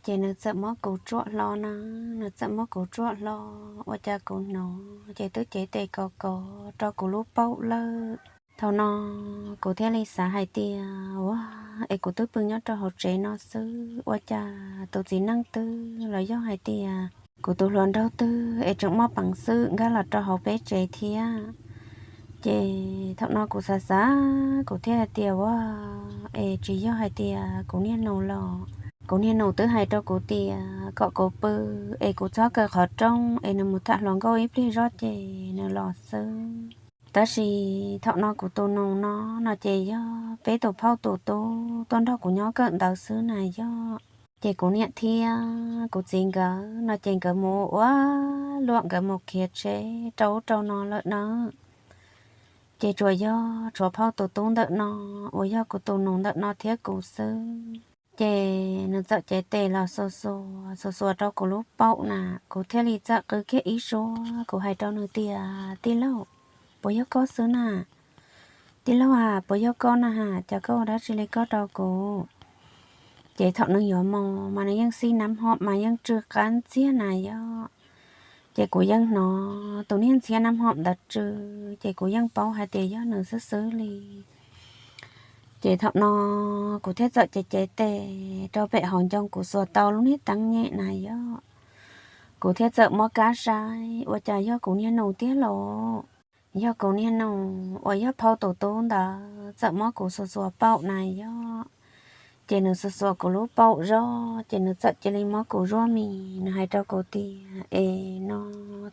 Ces nws txawm muab kuv tsuam hlo na, nws txawm muab kuv tsuam hlo, ua cas kuv hnov ces twb cev tes kov kov rau kuv lub paum lawm. Thaum no kuv thiaj li xav hais tias, ua, es kuv twb pw nyob rau hauv tsev no xwb, ua cas tus txiv neej twg los yog hais tias kuv tus hluas nraug twg es tseem muaj peev xwm nkag los rau hauv peb tsev thiab. Ces thaum no kuv xav xav, kuv thiaj hais tias, ua, es tsis yog hais tias kuv niag nus los? Kuv niag nus twb hais rau kuv tias kom kuv pw, es kuv txhob kaw qhov rooj, es nws mus tham hluas nkauj ib pliag zoj ces nws los xwb. Tab sis thaum no kuv tus nus no, no ces yog peb tus phauj tus tub tuaj nrog kuv nyob kawm ntawv xwb na yog. Ces kuv niam thiab kuv txiv nkawd no ces nkawd mus ua luam, nkawd mus khiav tsheb rau ub rau no lawm na. Ces tsuas yog tshuav phauj tus tub ntawm no uas yog kuv tus nus ntawm no thiab kuv xwb. Ces nws txawm cev tes los xuas xuas xuas xuas rau kuv lub paum na, kuv thiaj li txawm qw kiag ib suab, kuv hais rau nws tias, tij laug, puas yog koj xwb na? Tij laug a, puas yog koj na ha? Cas koj ua dab tsi li koj rau kuv? Ces thaum nws yuav mus mas nws yeej xij nab hom mas yeej tsw qab ntxiag na yog. Ces kuv yeej hnov tus niag ntxhiab nab hom ntawd tsw, ces kuv yeej paub hais tias yog nws xwb xwb li. Ces thaum no kuv thiaj txawm cev cev tes rau pem hauv ncoo, kuv xuas tau lub niag teeb nyem na yog. Kuv thiaj txawm muab kab saib ua cas yog kuv niag nus tiag los. Yog kuv niag nus uas yog phauj tus tub ntawd txawm muab kuv xuas xuas paum na yog. Ces nws xuas xuas kuv lub paum zoj, ces nws txawm cia li muab kuv zuaj mis, nws hais rau kuv tias, es no,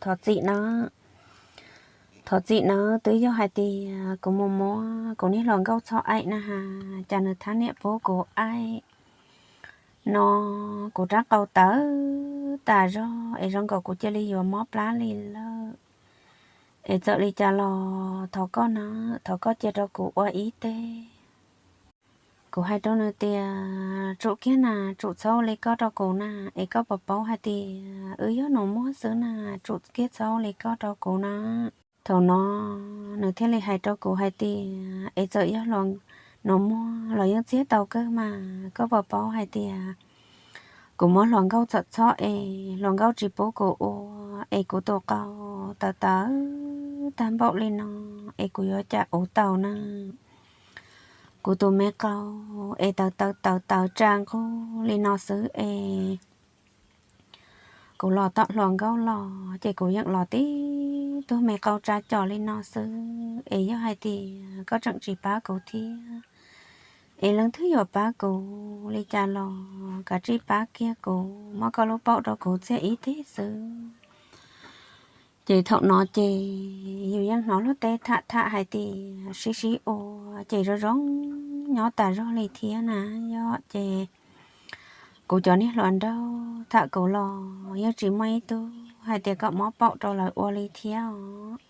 thov txim nawb, thov txim nawb, twb yog hais tias kuv mus muab kuv niag hluas nkauj txhob aim na has, cas nws thab niam pub kuv aim. No kuv rab qau tawv tas zog es zoo nkaus kuv cia li yuav mob plab li lawm. Es txawm li cas los thov koj na, thov koj cia rau kuv ua ib teg. Kuv hais rau nws tias, tsum kiag na, tsum txhob li koj rau kuv na, es koj puas paub hais tias wb yog nus muag xwb na, tsum kiag txhob li koj rau kuv na. Thaum no nws thiaj li hais rau kuv hais tias, es txawm yog nus muag los yeej txiag tau kawg mas, koj puas paub hais tias kuv muab hluas nkauj txhob txhob es hluas nkauj tsis pub kuv ua, es kuv tus qau tawv tawv tag npaum li no, es kuv yuav cas ua tau na. Kuv tus me qau es tawv tawv tawv tawv tsa nqug li no xwb es kuv los tom hluas nkauj los ces kuv yeej los tib tug me qau tsa cos li no xwb. Es yog hais tias koj tseem tsis pab kuv thiab, es leej twg yuav pab kuv li cas los kav tsij pab kiag kuv, muab koj lub paum rau kuv txiag ib teg xwb. Ces thaum no ces yus yeej hnov luag tej tham tham hais tias sib sib ua ces zoo zoo nyob tas zog li thiab na yog. Ces kuv cov niag hluas nraug tham kuv los yeej tsis muaj ib tug hais tias kom muab paum rau lawv ua li thiab os.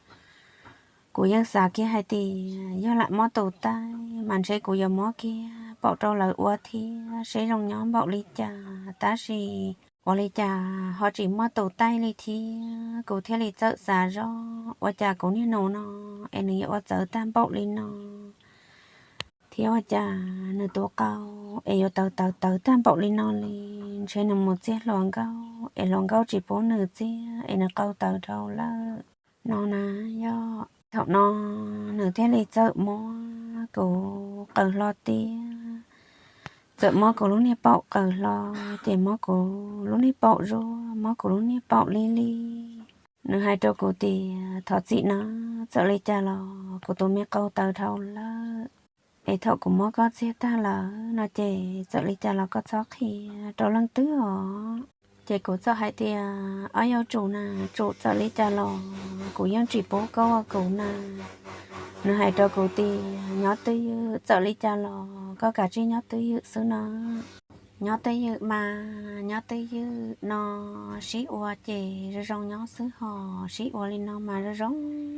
Kuv yeej xav kiag hais tias yog lam muab tus taij mas ntshe kuv yuav muab kiag paum rau lawv ua thiab seb zoo nyob npaum li cas, tab sis ua li cas ho tsis muaj tus taij li thiab. Kuv thiaj li txawm xav zoj, ua cas kuv niag nus no es nws yuav ua txawv tag npaum li no thiab, ua cas nws tus qau es yuav tawv tawv tawv tag npaum li no li. Ntshe nws mus txiag hluas nkauj es hluas nkauj tsis pub nws txiag es nws qau tawv dhau lawm no na yog. Thaum no nws thiaj li txawm muab kuv qaws hlo tiag, txawm muab kuv lub niag paum qaws hlo, ces muab kuv lub niag paum zuaj, muab kuv lub niag paum li li. Nws hais rau kuv tias thov txim nawb, txawm li cas los kuv tus me qau tawv dhau lawm, es thaum kuv muab koj txiag tag lawm no ces txawm li cas los koj txhob qhia rau leej twg os. Ces kuv txawm hais tias ob yau tsum na, tsum txawm li cas los kuv yeej tsis pub koj ua kuv na. Nws hais rau kuv tias nyob twj ywm, txawm li cas los koj kav tsij nyob twj ywm xwb na. Nyob twj ywm mas nyob twj ywm no, sib ua ces zoo zoo nyob xwb hos, sib ua li no mas zoo zoo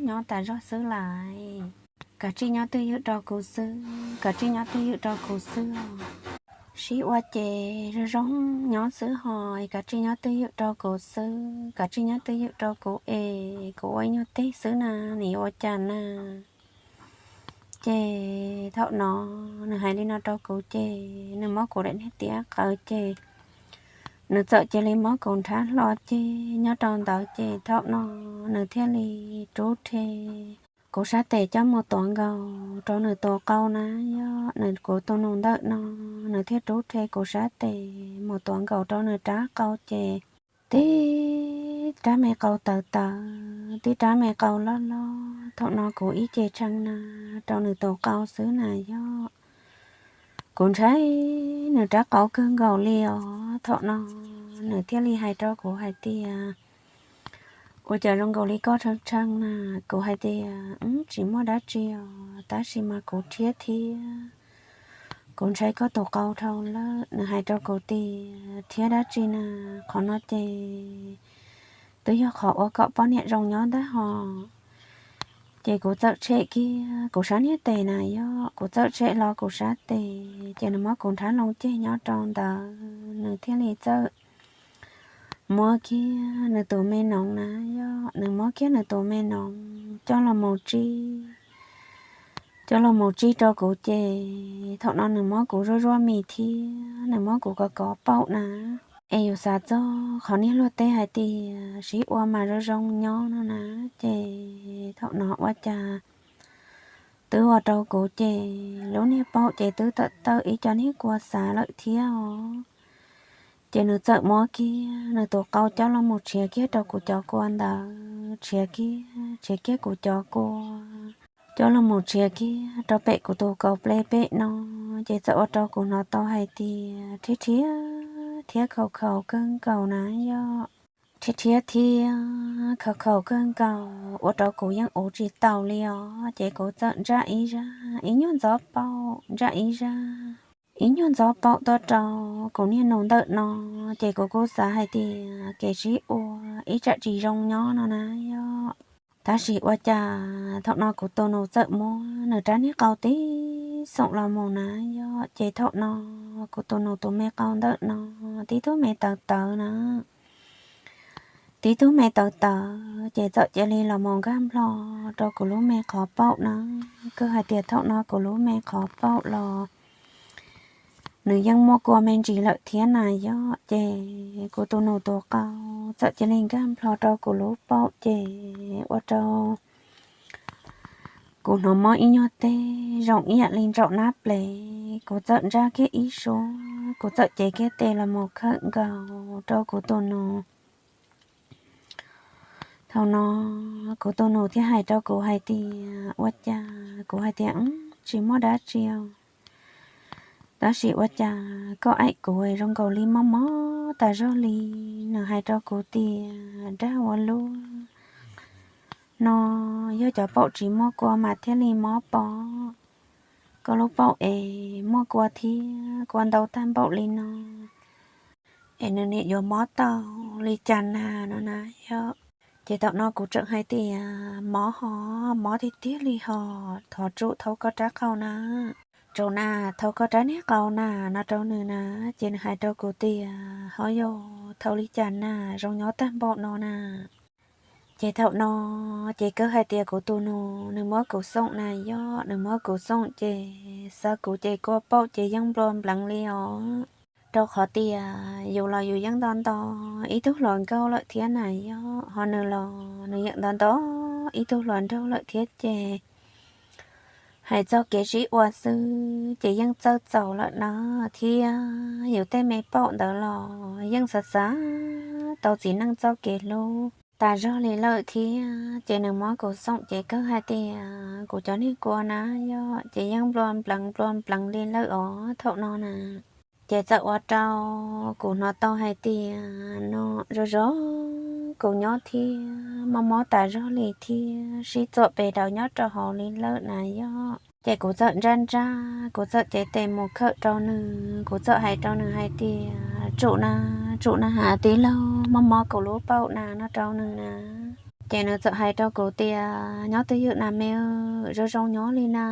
nyob tas zog xwb lais. Kav tsij nyob twj ywm rau kuv xwb, kav tsij nyob twj ywm rau kuv xwb. Sib ua ces zoo zoo nyob xwb hos, kav tsij nyob twj ywm rau kuv xwb, kav tsij nyob twj ywm rau kuv es kuv ua ib nyuag teg xwb na, nws yuav ua cas na. Ces thaum no nws hais li no rau kuv ces nws muab kuv daim niag tiab qaws ces nws txawm cia li muab kuv nrhab hlo ceg nyob rau ntawd ces thaum no nws thiaj li rub rhe kuv sab tes coj mus tuav nkaus rau nws tus qau na yom. Nws, kuv tus nus ntawm no, nws thiaj rub rhe kuv sab tes mus tuav nkaus rau nws rab qau ces tib rab me qau tawv tawv, tib rab me qau loj loj. Thaum no kuv ib ce tshee na rau nws tus qau xwb na yom. Kuv ntshai nws rab qau kawg nkaus li os. Thaum no nws thiaj li hais rau kuv hais tias, ua cas zoo nkaus li koj tshee tshee na? Kuv hais tias, tsis muaj dab tsi os, tab sis mas kuv rhiab thiab kuv ntshai koj tus qau dhau lawm. Nws hais rau kuv tias, rhiab dab tsi na, qhov no ces twb yog qhov ua kom poj niam zoo nyob ntag hos. Ces kuv txawm tshem kiag kuv sab niag tes na yom, kuv txawm tshem hlo kuv sab tes ces nws muab kuv nrhab loo ceg nyob rau ntawd, nws thiaj li txawm muab kiag nws tus me noov na yom, nws muab kiag nws tus me noov coj los mus tsib, coj los mus tsib rau kuv ces thaum no nws muab kuv zuaj zuaj mis thiab nws muab kuv kov kov paum na. Es yus xav txog qhov niag luag teb hais tias sib ua mas zoo zoo nyob no na, ces thaum no ua cas twb ua rau kuv ces lub niag paum ces twb tawm tawm ib co niag kua xav lawm thiab os. Ces nws txawm muab kiag nws tus qau coj los mus tshiav kiag rau kuv cov kua ntawd, tshiav kiag, tshiav kiag kuv cov kua, coj los mus tshiav kiag rau pem kuv tus kaus pleb pem no, ces txawm ua rau kuv hnov tau hais tias rhiab rhiab thiab khaus khaus kawg nkaus na yom. Rhiab rhiab thiab khaus khaus kawg nkaus ua rau kuv yeej ua tsis taus li os. Ces kuv txawm ntsaj ib zaj ib nyuag ntxov paum, ntsaj ib zaj ib nyuag ntxov paum tuaj rau kuv niag nus ntawm no, ces kuv kuj xav hais tias kev sib ua ib tsam tsis zoo nyob no na yom. Tab sis ua cas thaum no kuv tus nus txawm muab nws rab niag qau tib xoom los mus na yom, ces thaum no kuv tus nus tus me qau ntawm no tib tug me tawv tawv na, tib tug me tawv tawv, ces txawm cia li los mus nkag nplho rau kuv lub me qhov paum na. Kawg hais tias thaum no kuv lub me qhov paum los nws yeej muaj kua me ntsis lawm thiab na yom, ces kuv tus nus tus qau txawm cia li nkag nplho rau kuv lub paum ces ua rau kuv hnov mob ib nyuag teg zoo ib yam li ntsaum nab plev. Kuv txawm ntsaj kiag ib suab, kuv txawm cev kiag tes los mus khawm nkaus rau kuv tus nus. Thaum no kuv tus nus thiaj hais rau kuv hais tias, ua cas? Kuv hais tias, tsis muaj dab tsi os, tab sis ua cas koj aim kuv zoo nkaus li mob mob tas zog li? Nws hais rau kuv tias, dag ua luaj, no yog cov paum tsis muaj kua mas thiaj li mob pob. Koj lub paum es muaj kua thiab kua ntau tag npaum li no es nws niam yuav mob tau li cas na no na yom. Ces thaum no kuv tseem hais tias, mob hos, mob tiag tiag li hos, thov tsum thau koj rab qau na, tsum na, thau koj rab niag qau na, no rau nws na. Ces nws hais rau kuv tias, hov yog thau li cas na, zoo nyob tag npaum no na. Ces thaum no ces kawg hais tias kuv tus nus nws muab kuv xoom na yom, nws muab kuv xoom ces xav kuv ces kua paum ces yeej nplua npleev li os. Rau qhov tias yus los yus yeej nto nto ib tug hluas nkauj lawm thiab na yom, ho nws los nws yeej nto nto ib tug hluas nraug lawm thiab ces hais txog kev sib ua xwb ces yeej txawj txaus lawm na, thiab yus tej me paum ntawd los yeej xav xav tau txiv neej txoj kev hlub tas zog li lawm thiab. Ces nws muab kuv xoom ces kawg hais tias kuv cov niag kua na yom ces yeej nplua npleev nplua npleev li lawm os thaum no na. Ces txawm ua rau kuv hnov tau hais tias no zoo zoo kuv nyob thiab mob mob tas zog li thiab sib txuam pes daws nyob rau hauv li lawm na yom. Ces kuv txawm ntsaj ntsaj, kuv txawm cev tes mus khawm rau nws, kuv txawm hais rau nws hais tias, tsum na, tsum na has tij laug, mob mob kuv lub paum na, no rau nws na. Ces nws txawm hais rau kuv tias, nyob twj ywm na me, zoo zoo nyob li na,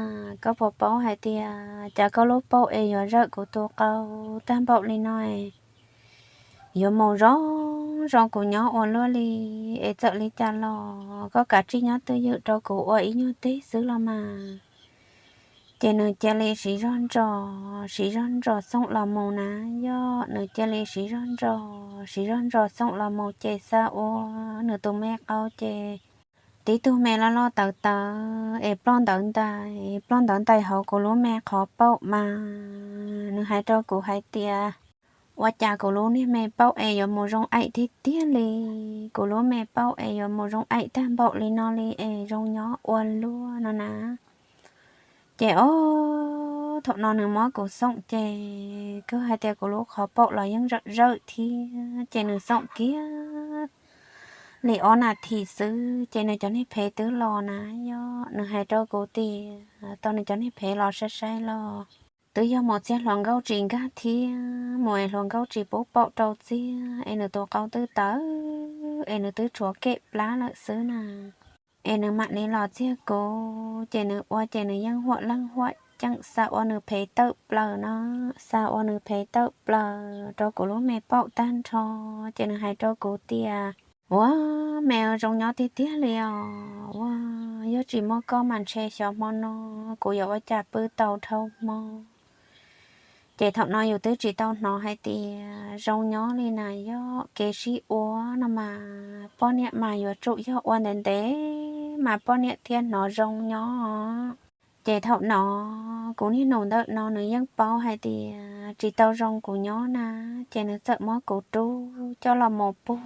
koj puas paub hais tias cas koj lub paum es yuav zawm kuv tus qau tag npaum li no es yuav mus zoo zoo kuv nyob ua luaj li, es txawm li cas los koj kav tsij nyob twj ywm rau kuv ua ib nyuag teg xwb los mas. Ces nws cia li siv zog ntsos, siv zog ntsos xoom los mus na yom, nws cia li siv zog ntsos siv zog ntso xoom los mus ces xav ua nws tus me qau ces tib tug me loj loj tawv tawv es ploj ntawv ntais, ploj ntawv ntais hauv kuv lub me qhov paum mas nws hais rau kuv hais tias, ua cas kuv lub niag me paum es yuav mus zoo aim tiag tiag li, kuv lub me paum es yuav mus zoo aim tag npaum li no li es zoo nyob ua luaj no na. Ces ob, thaum no nws muab kuv xoom ces kuv hais tias kuv lub qhov paum los yeej zawm zawm thiab ces nws xoom kiag li ob nas this xwb ces nws cov niag phev twb los na. Yog nws hais rau kuv tias tau nws cov niag phev los saib saib los twb yog mus txiag hluas nkauj tsis nkag thiab mus es hluas nkauj tsis pub paum rau txiag es nws tus qau twb tawv es nws twb tshuav kem plab lawm xwb na. Es nws mam li los txiag kuv ces nws ua ces nws yeej huam leej huam ceem xa ua nws phev tawm plaws no, xa ua nws phev tawm plaws rau kuv lub me paum tag nrho ces nws hais rau kuv tias, ua, me zoo nyob tiag tiag li os, ua, yog tsis muaj koj mas ntshe xyov hmo no kuv yuav ua cas pw tau dhau hmo. Ces thaum no yus twb tsis tau hnov hais tias zoo nyob li na, yog kev sib ua no mas poj niam mas yuav tsum yog ua ntev ntev mas poj niam thiaj hnov zoo nyob. Ces thaum no kuv niag nus ntawm no nws yeej paub hais tias tsis tau zoo kuv nyob na, ces nws txawm muab kuv rub coj los mus puag.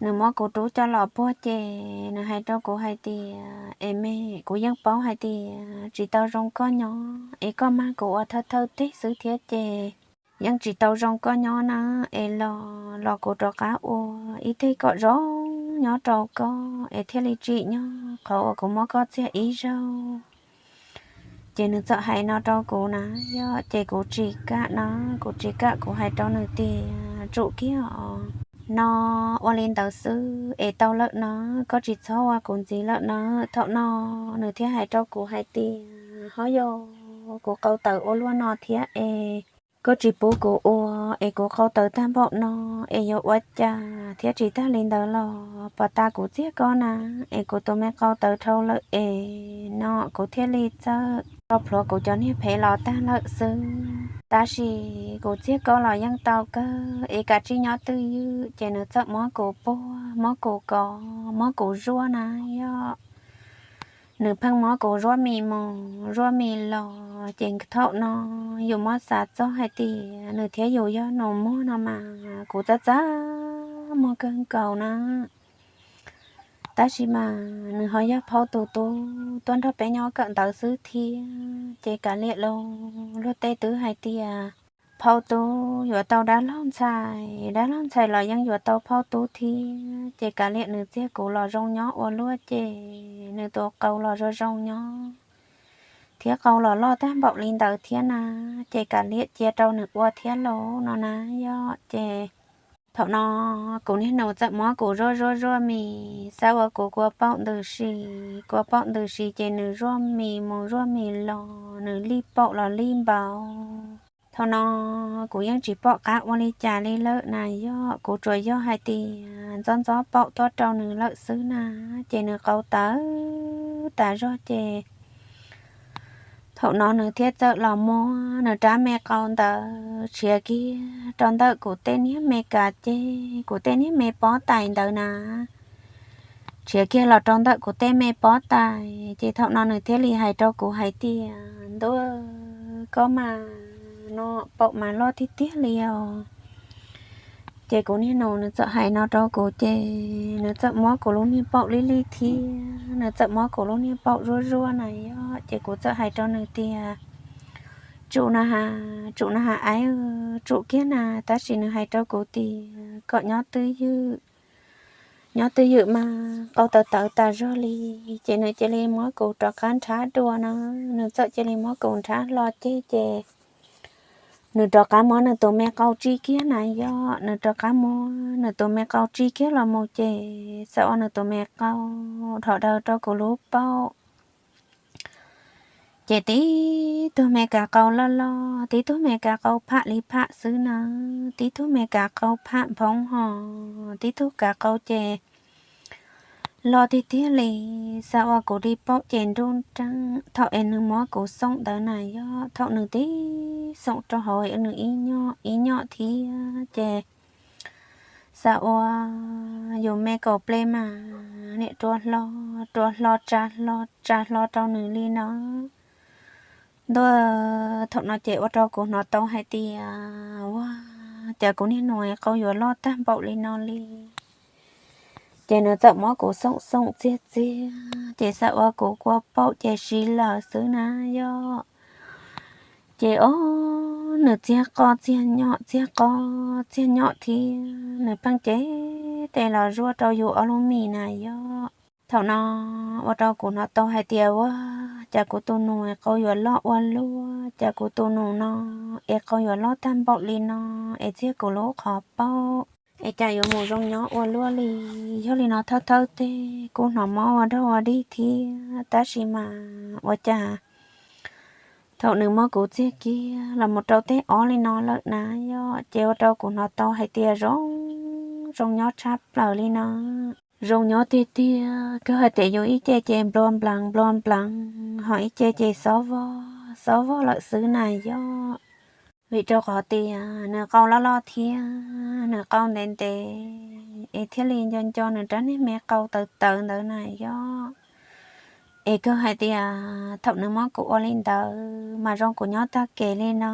Nws muab kuv rub coj los puag ces nws hais rau kuv hais tias, es me, kuv yeej paub hais tias tsis tau zoo koj nyob es koj mag kuv ua thawj thawj teg xwb thiab ces yeej tsis tau zoo koj nyob na, es los los kuv rov qab ua ib teg kom zoo nyob rau koj es thiaj li tsim nyog qhov uas kuv muab koj txiag ib zaug. Ces nws txawm hais no rau kuv na, yog ces kuv tsis kam na, kuv tsis kam, kuv hais rau nws tias tsum kiag os, no ua li ntawd xwb es tau lawm na, koj tsis txhob ua kuv ntxiv lawm na. Thaum no nws thiaj hais rau kuv hais tias, ho yog kuv qau tawv ua luaj no thiab es koj tsis pub kuv ua es kuv qau tawv tag npaum no es yuav ua cas thiab, tsis tag li ntawd los pos tas kuv txiag koj na, es kuv tus me qau tawv dhau lawm es no kuv thiaj li txawj tso plhuav kuv cov niag phev los tag lawm xwb. Tab sis kuv txiag koj los yeej tau kawg es kav tsij nyob twj ywm. Ces nws txawm muab kuv puag, muab kuv kov, muab kuv zuaj na, yog nws pheej muab kuv zuaj mis mus zuaj mis los. Ces thaum no yus muab xav txog hais tias nws thiab yus yog nus muag no mas kuv txaj txaj muag kawg nkaus na. Tab sis mas nws ho yog phauj tus tub tuaj nrog peb nyob kawm ntawv xwb thiab. Ces kav liam lauj, luag tej twb hais tias phauj tub yuav tau dab laug ntxhais, dab laug ntxhais los yeej yuav tau phauj tub thiab. Ces kav liam nws txiag kuv los zoo nyob ua luaj ces nws tus qau los zoo zoo nyob thiab qau los loj tag npaum li ntawd thiab na. Ces kav liam cia rau nws ua thiab lauj no na. Yog ces thaum no kuv niag nus txawm muab kuv zuaj zuaj zuaj mis, xav ua kuv kua paum ntws si, kua paum ntws si ces nws zuaj mis mus zuaj mis los, nws lij paum los lij npaum. Thaum no kuv yeej tsis pom qab ua li cas li lawm na, yog kuv tsuas yog hais tias ntxob ntxob paum tuaj rau nws lawm xwb na. Ces nws qau tawv tas zog ces thaum no nws thiaj txawm los muab nws rab me qau ntawd tshiav kiag rau ntawm kuv tej niag me kav ceg, kuv tej niag me pob tais ntawd na. Tshiav kiag los rau ntawm kuv tej me pob tais, ces thaum no nws thiaj li hais rau kuv hais tias, ntuj, koj mas no paum mas loj tiag tiag li os. Ces kuv niag nus nws txawm hais no rau kuv ces nws txawm muab kuv lub niag paum lij lij thiab nws txawm muab kuv lub niag paum zuaj zuaj na yog. Ces kuv txawm hais rau nws tias, tsum na has, tsum na has aib, tsum kiag na. Tab sis nws hais rau kuv tias kom nyob twj ywm, nyob twj ywm mas qau tawv tawv tas zog li. Ces nws cia li muab kuv rov qab nrhab dua na, nws txawm cia li muab kuv nrhab hlo ceg ces nws rov qab muab nws tus me qau tsij kiag na yog, nws rov qab muab nws tus me qau tsij kiag los mus ces xav ua nws tus me qau dhos daws rau kuv lub paum. Ces tib tug me kav qau loj loj, tib tug me kav qau pham li pham xwb na, tib tug me kav qau pham nphoob hos, tib tug kav qau ces loj tiag tiag li, xav ua kuv li paum ces nruj nreej. Thaum es nws muab kuv xoom ntawd na yog, thaum nws tib xoom rau hauv nws ib nyom ib nyom thiab ces Xav ua yus me kaum pleb mas niam rua hlo, rua hlo tsa hlo tsa hlo rau nws li no. Ntuj, thaum no ces ua rau kuv hnov tau hais tias, ua cas kuv niag nus qau yuav loj tag npaum li no li. Ces nws txawm muab kuv xoom xoom txiag txiag, ces xav ua kuv kua paum ces siv lawm xwb na yom. Ces o, nws txiag qo txiag nyom txiag qo txiag nyom thiab nws pheej cev tes los zuaj rau yus ob lub mis na yom. Thaum no ua rau kuv hnov tau hais tias, ua cas kuv tus nus qau yuav loj ua luaj, cas kuv tus nus no es qau yuav loj tag npaum li no, es txiag kuv lub qhov paum, es cas yuav mus zoo nyob ua luaj li. Yog li no thawj thawj teg kuj hnov mob ua dog ua dig thiab, tab sis mas ua cas thaum nws muab kuv txiag kiag los mus rau teg ob li no lawm na yom, ces ua rau kuv hnov tau hais tias zoo zoo nyob tshaj plaws li no. Zoo nyob tiag tiag, kawg hais tias yus ib ce ces nplua nplees nplua nplees, ho ib ce ces xob vog xob vog lawm xwb na yom. Vim rau qhov tias nws qau loj loj thiab nws qau ntev ntev, es thiaj li nco nco nws rab niag me qau tawv tawv ntawd na yom. Es kawg hais tias thaum nws muab kuv ua li ntawd mas zoo kuv nyob tag kev li no.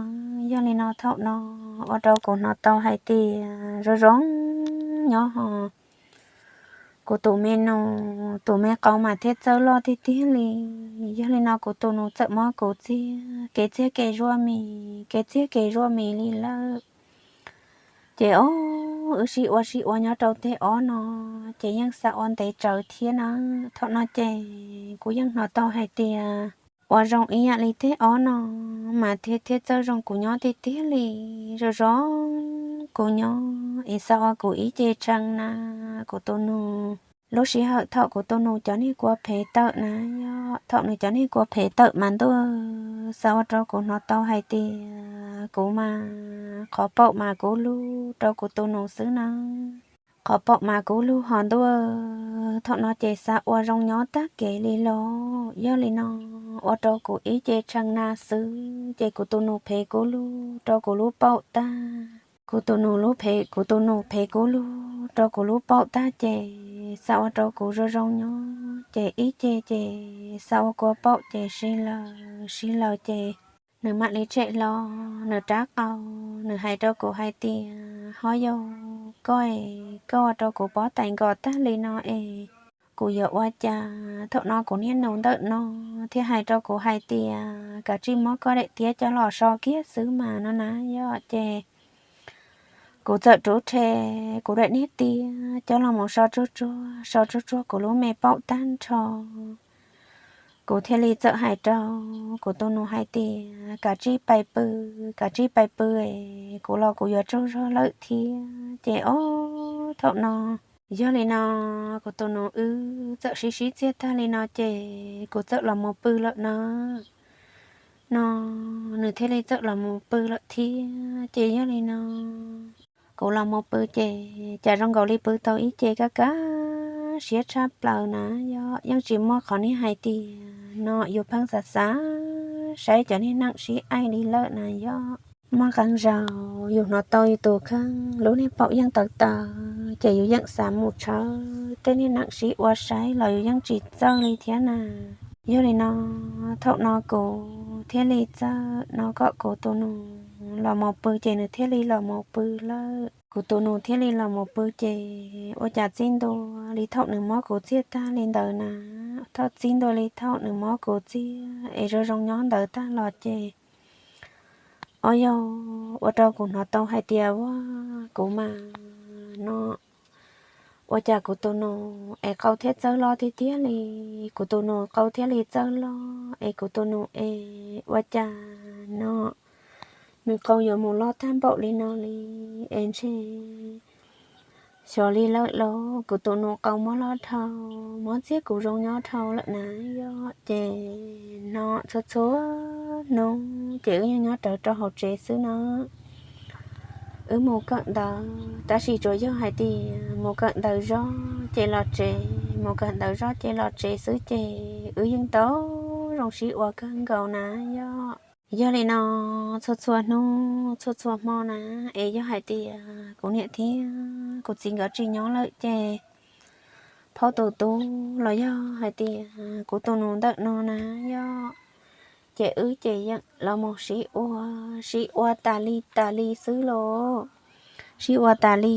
Yog li no thaum no ua rau kuv hnov tau hais tias zoo zoo nyob ho kuv tus me nus tus me qau mas thiaj txawj loj tiag tiag li. Yog li no kuv tus nus txawm muab kuv txiag kev txiag kev zuaj mis kev txiag kev zuaj mis li lawm. Ces o, wb sib ua sib ua nyob rau teg ob no, ces yeej xav ua ntev tsawv thiab na. Thaum no ces kuv yeej hnov tau hais tias ua zoo ib yam li teg ob no mas thiaj thiaj txawj zoo kuv nyob tiag tiag li. Zoo zoo kuv nyob es xav ua kuv ib ce tshee na. Kuv tus nus, lub sij hawm thaum kuv tus nus cov niag kua phev tawm na yom, thaum nws cov niag kua phev tawm mas ntuj, xav ua rau kuv hnov tau hais tias kuv mas qhov paum mas kub lug rau kuv tus nus xwb na. Qhov paum mas kub lug ho ntuj, thaum no ces xav ua zoo nyob tag kev li los. Yog li no ua rau kuv ib ce tshee na xwb ces kuv tus nus phev kub lug rau kuv lub paum tag. Kuv tus nus lub phev, kuv tus nus phev kub lug rau kuv lub paum tag ces xav ua rau kuv zoo zoo nyob ces ib ce ces xav ua kua paum ces sib laws sib laws ces nws mam li tshem hlo nws rab qau, nws hais rau kuv hais tias, ho yog koj es koj ua rau kuv pob tais nkos tag li no es kuv yuav ua cas? Thaum no kuv niag nus ntawm no thiaj hais rau kuv hais tias, kav tsij muab koj daim tiab coj los so kiag xwb mas no na yom. Ces kuv txawm rub rhe kuv daim niag tiab coj los mus so tsuag tsuag, so tsuag tsuag kuv lub me paum tag nrho. Kuv thiaj li txawm hais rau kuv tus nus hais tias, kav tsij pais pw, kav tsij pais pw es kuv los kuv yuav tsaug zog lawm thiab. Ces ob thaum no, yog li no kuv tus nus wb txawm sib sib txiag tag li no ces kuv txawm los mus pw lawm na. No nws thiaj li txawm los mus pw lawm thiab. Ces yog li no kuv los mus pw ces cas zoo nkaus li pw tau ib ce kaj kaj siab tshaj plaws na yom. Yeej tsis muaj qhov niag hais tias no yus pheej xav xav saib cov niag neej sib aim li lawm na yom. Muaj qee zaus yus hnov tau yus tus kheej lub niag paum yeej tawv tawv ces yus yeej xav mus tshawb tej niag neej sib ua saib los yus yeej tsis txawj li thiab na. Yog li no thaum no kuv thiaj li txawm no kom kuv tus nus los mus pw ces nws thiaj li los mus pw lawm. Kuv tus nus thiaj li los mus pw ces ua cas txij ntua li thaum nws muab kuv txiag tag li ntawd na, thaum txij ntua li thaum nws muab kuv txiag es zoo zoo nyob ntawd tag los ces o yog ua rau kuv hnov tau hais tias, ua, kuv mas no ua cas kuv tus nus es qau thiaj txawj loj tiag tiag li. Kuv tus nus qau thiaj li txawj loj es kuv tus nus es ua cas no nws qau yuav mus loj tag npaum li no li. Es ntshe xyov li lawm los kuv tus nus qau muab loj dhau, muab txiag kuv zoo nyob dhau lawm na yom. Ces no txhua txhua hnub ces wb yeej nyob rawv rau hauv tsev xwb na. Wb mus kawm ntawv tab sis tsuas yog hais tias mus kawm ntawv zog ces los tsev, mus kawm ntawv zog ces los tsev xwb ces wb yeej tau zoo sib ua kawg nkaus na yom. Yog li no txhua txhua hnub txhua txhua hmo na, es yog hais tias kuv niam thiab kuv txiv nkawd tsis nyob lawm ces phaub tus tub los yog hais tias kuv tus nus ntawm no na yog, ces wb ces yeej los mus sib ua, sib ua tas li tas li xwb los, sib ua tas li,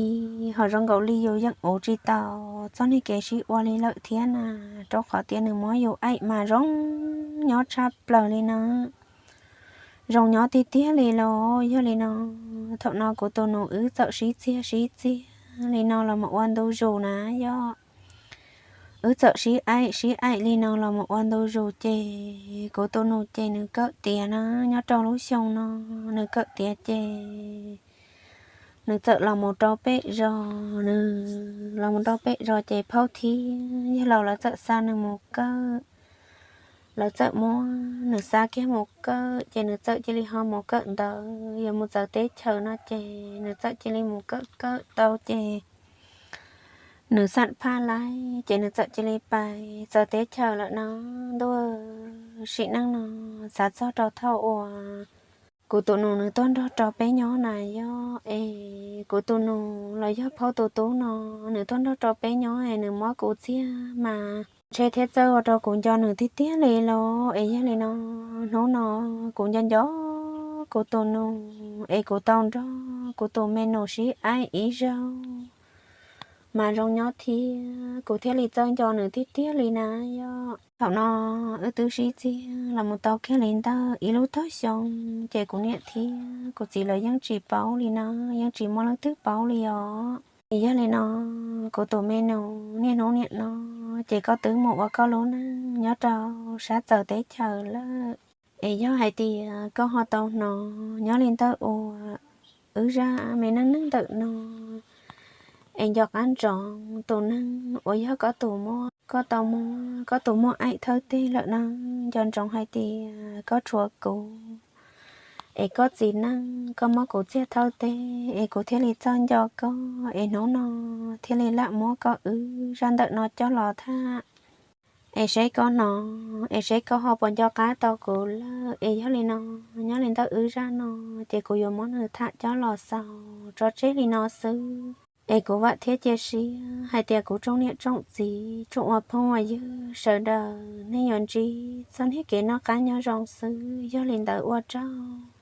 ho zoo nkaus li yus yeej ua tsis tau txoj niag kev sib ua li lawm thiab na, rau qhov tias nws muab yus aim mas zoo nyob tshaj plaws li no, zoo nyob tiag tiag li los. Yog li no, thaum no kuv tus nus wb txawm sib txiag sib txiag li no los mus ua ntu zus na yog, wb txawm sib aim sib aim li no los mus ua ntu zus ces kuv tus nus ces nws kawm tiav na, nyob rau lub xyoo no nws kawm tiav ces nws txawm los mus rau pem zos, nws los mus rau pem zos ces phaub thiab yawg laus lawv txawm xa nws mus kawm, lawv txawm muab nws xa kiag mus kawm ces nws txawm cia li ho mus kawm ntawv, yuav mus txawv teb chaws no ces nws txawm cia li mus kawm kawm tau ces nws xam phaj laib ces nws txawm cia li pais txawv teb chaws lawm no. Ntuj, sim neej no xav txog rau thaum uas kuv tus nus nws tuaj nrog rau peb nyob na yog, es kuv tus nus los yog phaub tus tub no, nws tuaj nrog rau peb nyob es nws muab kuv txiag mas ntshe thiab txawj ua rau kuv nco nws tiag tiag li los. Es yog li no, hnub no kuv nco nco kuv tus nus es kuv tau nrog kuv tus me nus sib aim ib zaug mas zoo nyob thiab kuv thiaj li txawj nco nws tiag tiag li na yog. Thaum no wb twb sib txiag los mus tau kiag li ntawm ib lub tog xyoo ces kuv niam thiab kuv txiv lawv yeej tsis paub li na, yeej tsis muaj leej twg paub li os. Es yog li no, kuv tus me nus, niaj hnub niam no ces koj twb mus ua koj lub neej nyob rau sab txawv teb chaws lawm. Es yog hais tias koj ho tau hnov nyob li ntawm uas wb zaj me neej neeg ntawm no es nco qab ntsoov tus neeg uas yog koj tus muaj, koj tau muaj, koj tus muaj aim thawj teg lawm na, nco ntsoov hais tias koj tshuav kuv es koj txiv neej koj muab kuv txiag thawj teg es kuv thiaj li txawj nco koj, es hnub no thiaj li lam muab koj wb zaj ntawm no coj los tham es seb koj hnov es seb koj ho puas nco qab tau kuv lawm. Es yog li no, nyob li ntawm wb zaj no ces kuv yuav muab nws tham coj los xaus tso tseg li no xwb. Es kuv vam thiab cia siab hais tias kuv tsoom niam tsoom txiv tsoom ua phooj ua ywg sawv daws nej yuav ntsib txoj niag kev noj qab nyob zoo xwb. Yog li ntawd ua tsaug.